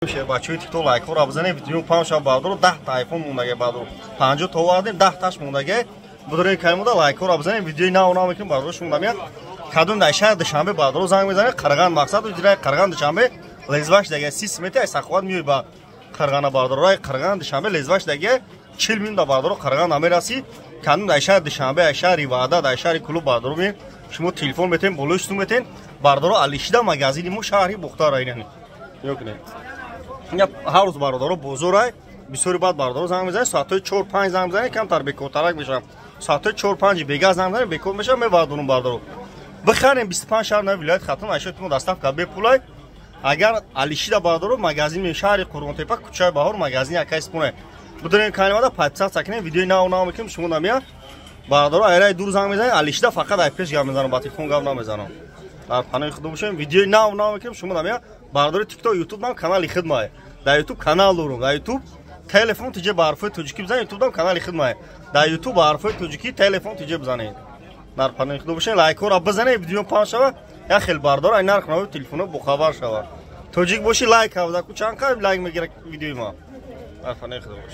Бачаҳои ТикТок, лайкҳоро бизанед, видео паҳн шава, бардоро. 10 та айфон мондаге, бардоро, 50 та овардем, 10 таш мондаге. Будорем каймода, лайкҳоро бизанед, видеои нав нав мекунем, бардоро. Шумо намеяд кадом дар шаҳри Душанбе, бардоро, занг мезанед. Қирған, мақсад ҷираи Қирған, Душанбе лезваш даге, 30 метр ай Саховат миёй ба Қирғана, бардоро. Рай Қирған, Душанбе лезваш даге, 40 минут да, бардоро, Қирған намерасӣ. Кадом дар шаҳри Душанбе, ай шаҳри Ваҳдат, ай шаҳри Кулуб, бардоро, меем, шумо телефон метен, болои сум метен, бардоро. Алишида магазини мо шаҳри Бухтара инани ёкунед. Ҳар рӯз, бародаро, бозорай. Бисёри баъд, бародаро, занг мезанед, соатҳои 4-5 занг мезанед, камтар бекортарак мешавам. Соатҳои 4-5 бега занг мезанед, бекор мешавам, мевардонум, бардоро. Бихарем, 25 шаҳр на вилояти Хатлон ашёи мо доставка бепулай. Агар Алишида, бардоро, магазин шаҳри Қурғонтепа, кӯчаи Баҳор, магазин якай споне. Будорем калимада, подписаться кунем, видеои нав нав мекунем. Шумо намеяд, бардоро, айраи дур занг мезанед. Алишида фақат ай пеш гап мезанам, ба телефон гап намезанам. Дар паноҳи худо бошем, видеои нав нав мекунем. Шумо намеяд, бардори, ТикТок, Ютуб нам канали хидмае. Дар Ютуб канал дорум, дар Ютуб телефон тиҷе ба ҳарфҳои тоҷикӣ бизанед. Ютуб дам канали хидмае, дар Ютуб ба ҳарфҳои тоҷикӣ телефон тиҷе бизанед. Дар паноҳи худо бошем, лайкҳоро бизанед, видео паҳн шава, як хел бардор ай нарх нави телефоно бохабар шава. Тоҷик бошӣ, лайк ҳавзаку, чанд лайк мегира видеои ма. Дар паноҳи худо бошед.